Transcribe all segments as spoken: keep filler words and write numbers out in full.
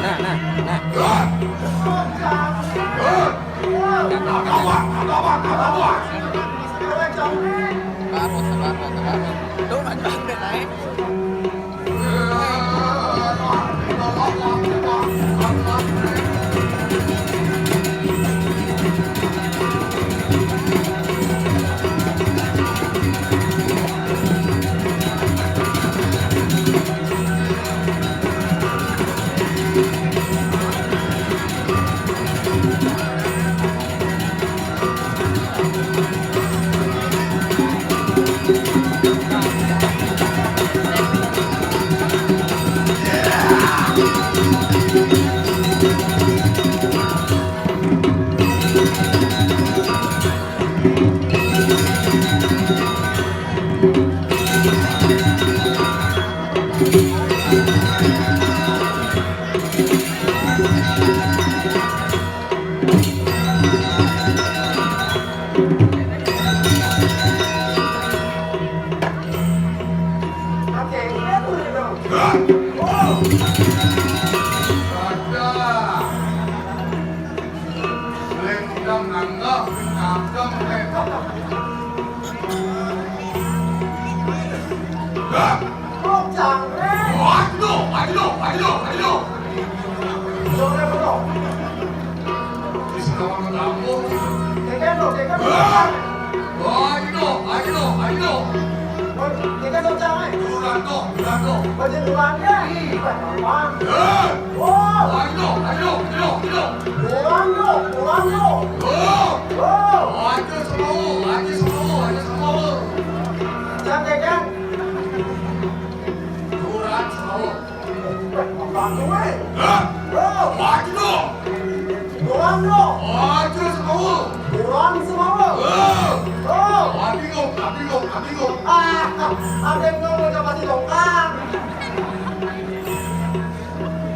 Nah, nah, nah. Taruh, taruh, taruh. Tuh, nggak nyampe, naik. Hah? Wah, gitu. Doang dong. Aja semua. Doang semua. Eh. Oh. Abingok, abingok, abingok. Ah, ada yang ngomong sama si Tongkang.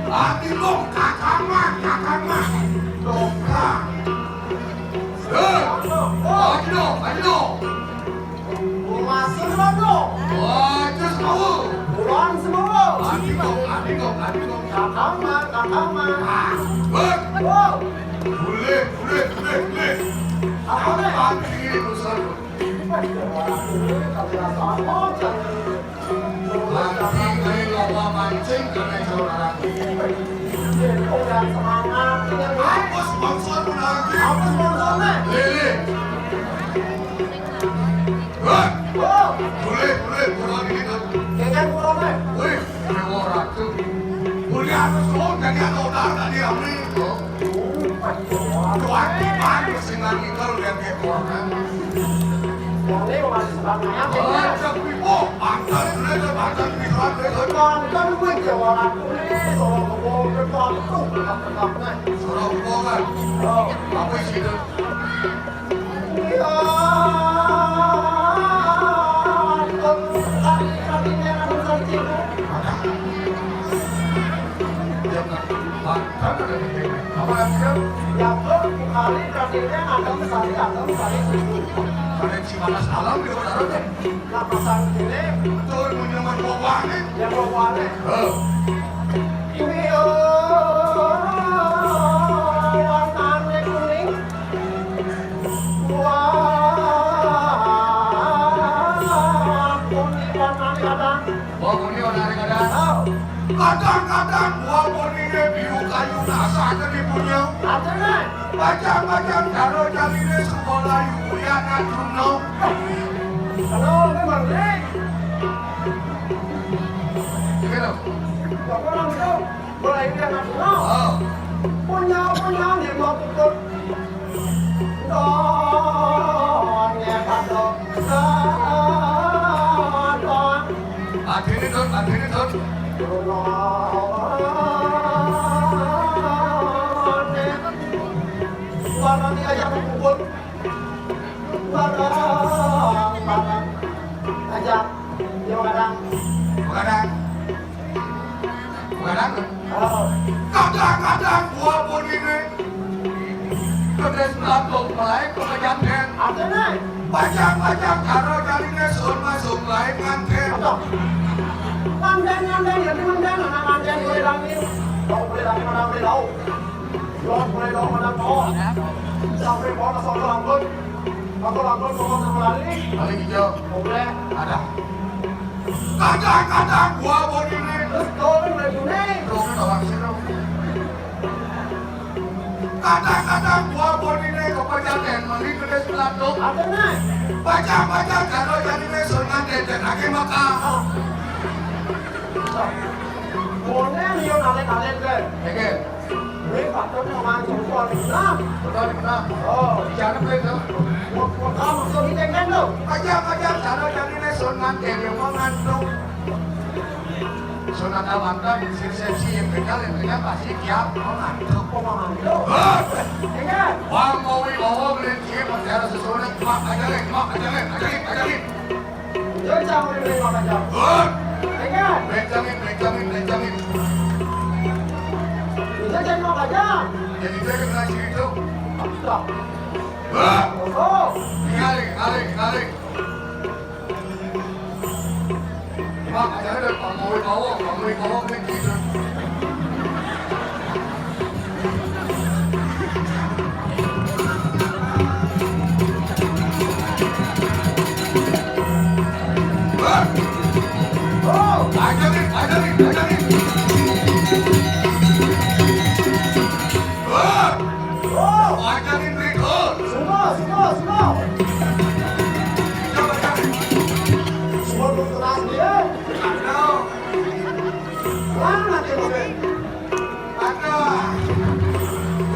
Abingok, kakak mah, kakak mah. Tongkang. Eh. Oh, gitu, gitu. Masuk dulu. Wajah semua. Pulang semua. Adikong, adikong, adikong. Kakama, kakama. Ah, eh. Oh. Boleh, boleh, boleh, boleh. Apa, boleh? Apa ini urusan? Lagi main lomba mancing karena saudara. Udah semangat. Apa sponsor lagi? Apa sponsornya? Lele. Hah? Oh. Boleh, boleh, boleh ini kan. Jangan boleh. Wih, dewa ratu. Boleh anu tuh, jadi ada udara tadi kami. Oh. Tuan di mana sih nggak tinggal lihat dia orang. Yang ini masih sebanyak. Oh, tapi kok pantas, boleh, pantas, bisa, boleh. Pantas, gue dewa ratu nih, soal ngomong, dewa ratu, tetap, tetap, nih. Suruh hubungan. Oh. Apa sih itu? Lapasan kene. Betul, minuman buah-buahan. Ya, buah-buahan. Oh. Ini, oh, warnanya kuning. Wah, kuning warnanya kadang. Oh, kuning warnanya kadang. Oh. Kadang-kadang buah kuningnya biru kayu rasa aja dipunya. Ada, Nek? Bajang-bajang karo jarine sekolah yu kuliah nak duno. Halo, ini Bang Dik. Ini loh. Bapak langsung mulai dia nak duno. Oh. Punya, punya, dia mau pukul. Donya kado. Suarane aja kumpul. Barang, barang. Aja. Yo, kadang. Kadang. Kadang. Oh. Kadang-kadang gua pun ini. Kedes melampung mulai ke pejanten. Artinya? Bajang-bajang karo jarine sun masuk lain nganten. Aduh. Manten, manten, jadi manten, anak manten, boleh lagi. Kau boleh lagi, mana boleh tahu. Los boleh dong, mana kau. Sampai kau masuk ke langkut. Aku langkut, kau mau lari. Paling hijau. Boleh. Ada. Kadang-kadang gua pun ini. Terus kau kan boleh gune. Kau kan orang sini. Kadang-kadang gua bonine kepejaten meli gede selatuk. Artinya? Baca-baca karo jarine sun nganten ake maka. Bone liyo alit-alit ke. Oke. Ini patutnya orang jempol di sana. Betul, betul. Oh. Di sana boleh tuh. Mau, mau tahu maksud ini kan tuh. Baca-baca karo jarine sun nganten yang mau ngantuk. Sunat amantan, sir sepsi yang benar, yang benar pasti tiap mau ngantuk. Kok mau ngantuk? Hah? Ingat. Wang mau wi bawa beli cie percaya sesuatu, mak ajarin, mak ajarin, ajarin, ajarin. Yo, jangan beli mak aja. Hah? Ingat. Benjamin, Benjamin, Benjamin. Yo, jangan mak aja. Jadi dia kena cerita. Stop. Hah? Oh. Kali, kali, kali. Mak, aja ada Pak Mui Bawa, Pak Mui Bawa beli gitu. Hah? Oh, ajarin, ajarin, ajarin. Hah? Oh, ajarin berikut. Semua, semua, semua. Coba, coba. Semua belum kenal dia. Kenal. Mana dia, Bang? Ada.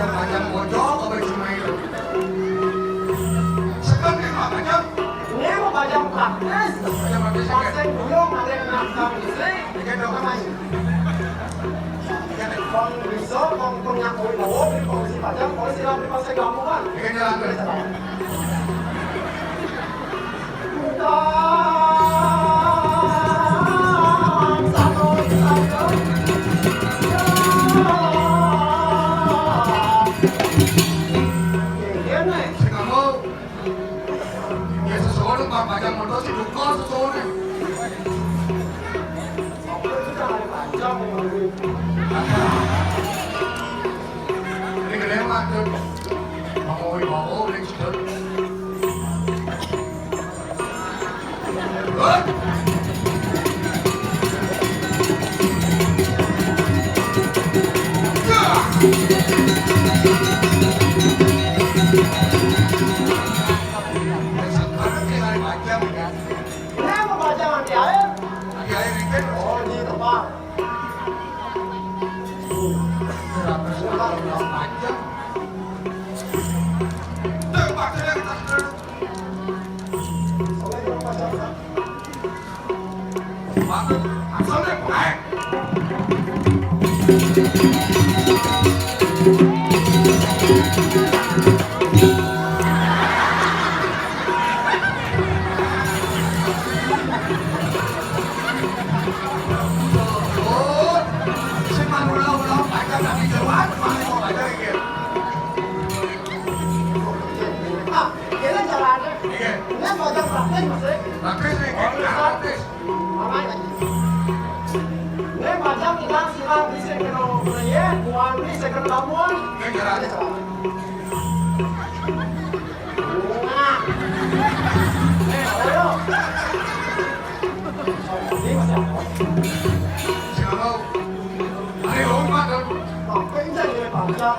Yang panjang pojok, apa cuma itu? Sekarang dia nggak panjang. Ini mau panjang praktis. Panjang praktis, ya? Pasang dulu, ada yang nafkah isi. Ini kan dong. Sama ini. Bang Rizal, Bang Penyak, Bang Wibowo, beli polisi Padang, polisi dalam di Pasar Gamuan. Ini jalan tuh. Bukan satu, satu. Ini nih. Sing kamu. Ya, sesuatu, Pak, baca motor sih, duka sesuatu. Ini gede, Pak, tuh. Mau, mau, mau, mau, mau, mau. Kenapa pajangan di air? Di air itu. Oh, di tempat. Kenapa sih orang panjang? Tembak saja kita. Sing manula-ula pacar tapi jauhan, mana mau pacar iki? Ah, kene carane. Iya. Ini pacar praktis, Mas. Praktis nih, praktis. Aman. Ini pacar kita silang di sini kena, ya, bukan di sini kena kamuan. Ini carane. Ini carane. Nah. Eh, ayo. Ini masih apa? Siapa? Ayo, Pak. Apa ini jadi pacar?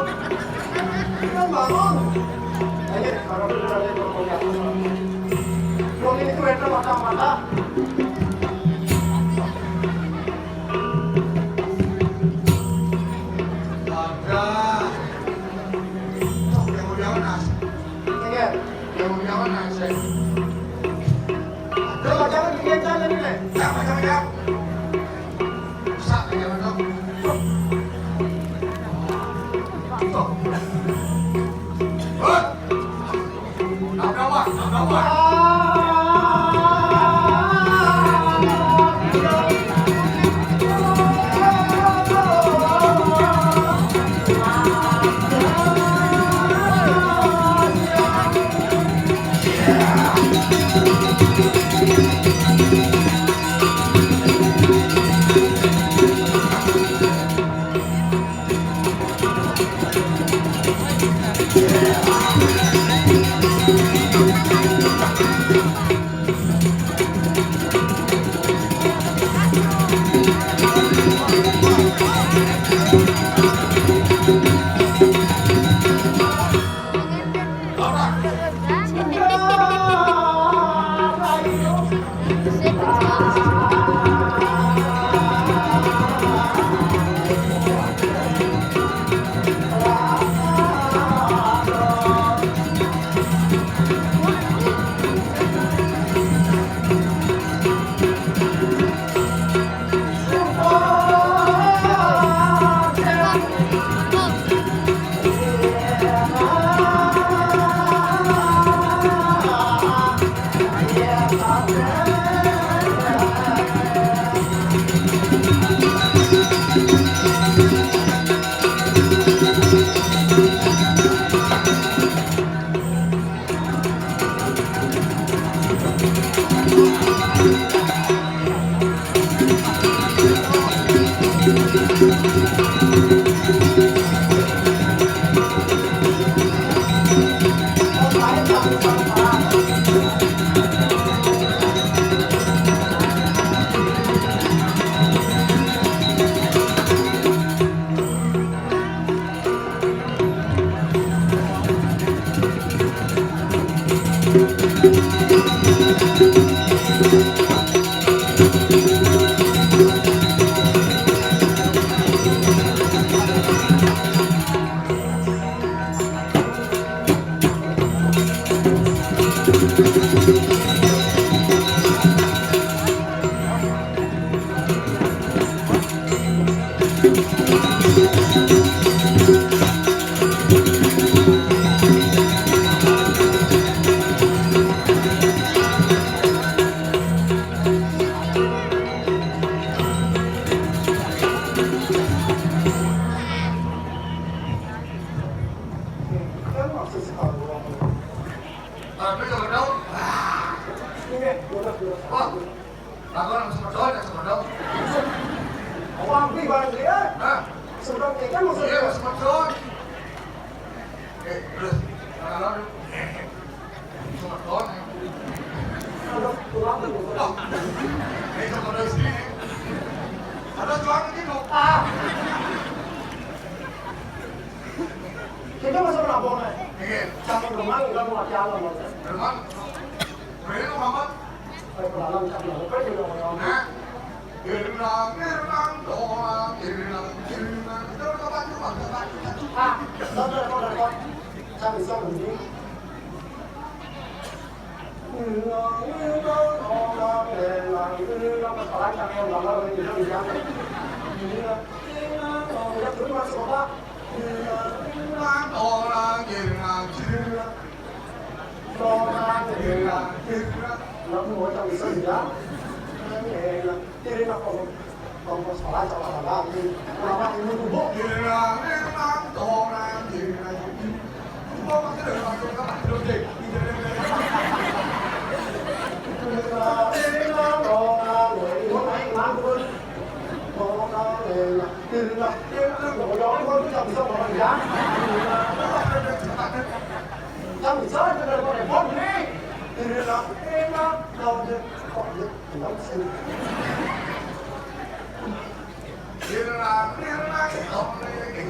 Ini bangun. Ini baru sudah ada yang berkomunikasi. Wong ini tuh hebat mata-mata. Ada. Tuh, yang mau jangan, Nas. Iya. Yang mau jangan, Nas. Coba jangan bikin jalan ini. Jangan, jangan, jangan. Rusak, jangan, dong. Tuh. Hut. Nabrak, Wak. Nabrak, Wak. Wah, lagu nang semedon, nang semedon. Wah, kuwi barang dia. Hah? Semedon ikan maksudnya. Iya, semedon. Eh, terus, kalau semedon. Kalau pulang tuh, oh. Eh, semedon sini. Ada jualan gitu. Ah. Kita masuk pelabuhan, eh. Iya. Sama Roman, udah mau aja lah, Mas. Roman. Roman. Nah, irnang, irnang, doang, irnang, irnang, irnang. Coba, coba, coba, coba. Ah, sabar, sabar, sabar. Sabar, sabar, ini. Irnang, irnang, doang, irnang, irnang. Pas palancar, yang gambar, ini, ini, ini. Irnang, irnang, doang, ya, dulu masuk, Bapak. Irnang, irnang, doang, irnang, irnang. Wah,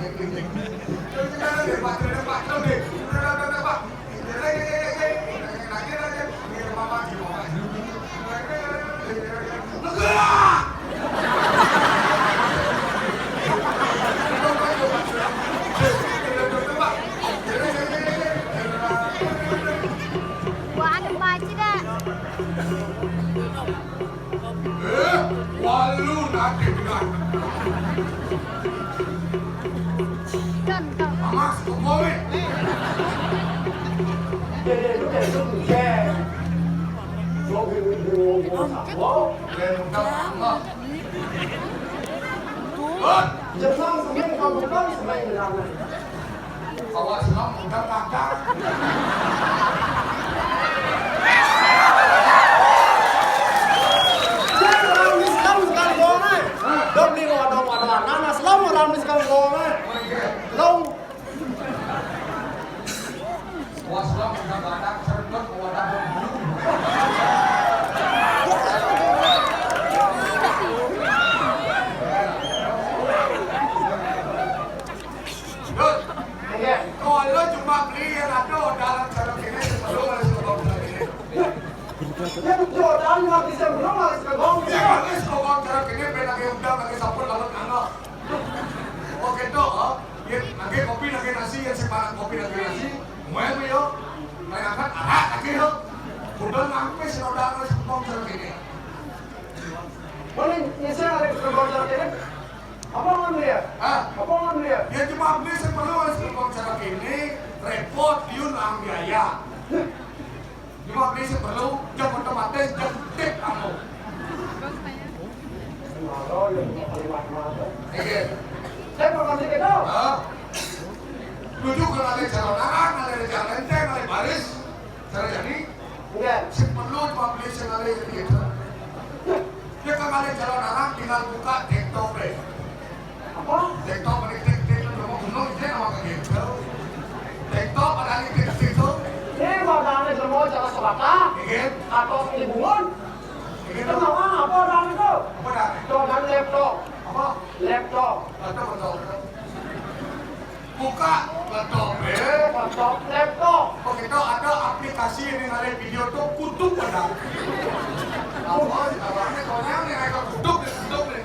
ada baca dah. Eh, walu nanti bilang. Contoh. Amas, kembali. Jepang semeng kampung semeng bilang. Awas, Bang, udah kagak. Dok ni wadah-wadah nanas lah orang ni sekali bohong eh. Long. Awas, Bang, udah kagak, serempet wadah. Kalau cuma beli yang ada dalam cara ini sebelum ada sebelum ini. Ya, betul. Dan nggak bisa belum harus ke gong. Ya, ini sebelum cara ini beda kayak udah pakai sabun lalu tanah. Oke, toh, ya, lagi kopi, lagi nasi, yang sepakat kopi, lagi nasi. Mau yang yo, kayak angkat arak lagi yo. Udah ngampe si roda harus sebelum cara ini. Mana nyesel ada sebelum cara ini? Apa ngambil ya? Hah? Apa ngambil ya? Ya cuma beli sebelum harus sebelum cara ini repot, yun ambil ya. Cuma beli sebelum jam otomatis jam tik kamu. Iya. Saya pasti kita. Hah? Dulu kalau ada calon anak, ada calon enteng, ada baris, cara jadi. Iya. Si perlu cuma beli sekali gitu. Ya kan ada calon anak tinggal buka TikTok deh. Apa? TikTok ada TikTok itu mau gunung itu nama kayak gitu. TikTok ada di TikTok itu. Ini mau ada semua cara sebata. Iya. Atau di bungun. Iya. Itu nama apa orang itu? Apa dah? Itu orang laptop. Apa? Laptop. Laptop betul. Buka laptop, eh, laptop, laptop. Begitu ada aplikasi yang ada video tuh kutuk pada. Apa? Apa ini? Kalau yang ada kutuk, kutuk nih.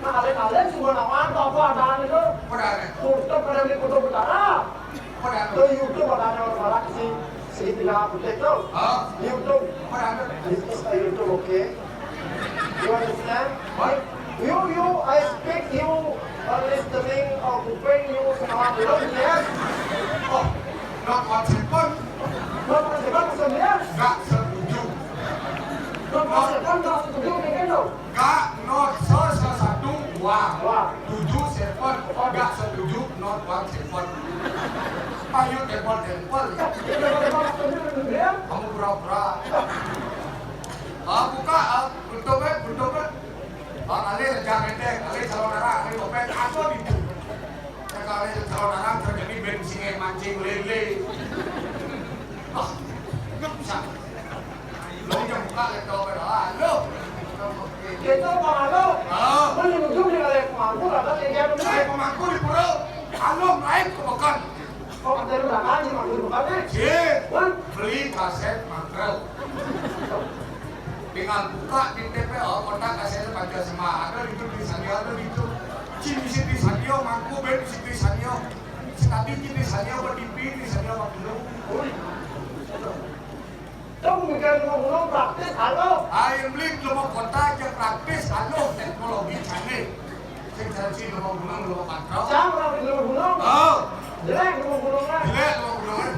Nah, kalian-kalian semua nama apa adaan itu? Pada nih. Kutuk pada di Kutub Utara. Pada nih. Ke YouTube ada orang barat sih. Segitiga putih tu. Hah? YouTube. Apa dah? This is a YouTube, okay? You understand? What? You, you, I speak you, uh, listening, uh, kuping you, sama belum, yes? Oh, not one second. Not one second, maksudnya? Nggak setuju. Not one second, nggak setuju, kayak gitu. Kak, not so, salah satu, wah. Wah. Tujuh, seven. Nggak setuju, not one, seven. Ayo, tempel, tempel. Kamu pura-pura. Ah, buka, ah, tutup, eh, tutup, eh. Bang Ali, jangan pendek. Ali, calon arah, Ali, dompet, apa gitu? Kalau Ali, calon arah, terjadi bensinnya mancing lele. Ah, nggak bisa. Lo yang buka laptop pada halo. Kita apa halo? Ah. Lu yang ujung di balik pemangku, ada tiga belas. Saya pemangku di pura. Halo, naik ke pekan. Oh, kata lu udah kaji, pemangku di pekan, eh? Cik. Hah? Beli kaset mangkrel. Dengan buka di T P O, kota kaset Pancasila. Ada di itu, di Sandio, ada di itu. Cing, bisi di Sandio, mangku, ben, bisi di Sandio. Sekali di Sandio, di P, di Sandio, Pak Guru. Wih. Dong, bikin ngomong praktis, halo. Ayo beli, lu mau kota aja praktis, halo, teknologi canggih. Sing janji lu mau gunung, lu mau kantor. Siapa orang di gunung? Oh. Jelek, lu mau gunung kan? Jelek, lu mau gunung kan?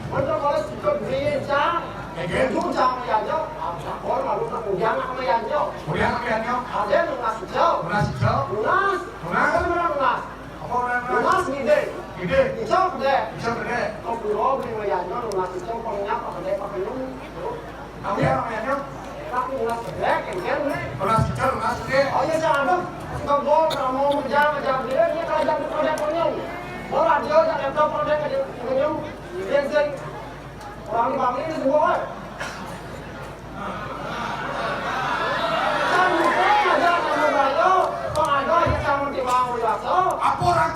Menurut kalau suka beli, cang. Kayak gitu. Lu cang sama Yanjo, apa orang malu tak punya anak sama Yanjo? Punya anak Yanjo? Ada yang lunas hijau. Lunas hijau? Lunas. Lunas? Apa yang lunas? Apa orang lunas? Lunas gede. Gede. Hijau gede. Hijau gede. Kok belum beli sama Yanjo, lunas hijau, pengnya, apa gede, apa penyum. Tahu ya, sama Yanjo? Tapi lunas gede, kayak gini. Lunas hijau, lunas gede. Oh iya, jangan dong. Suka gol, kalau mau menjam, menjam gede, dia kalau jam gede, penyum. Mau radio, jam laptop, gede, penyum. Dia sih. Orang di Bangli ini semua, kan? Kan bukan aja sama Bayo, kok ada aja sama di Bangli, Baso? Apa orang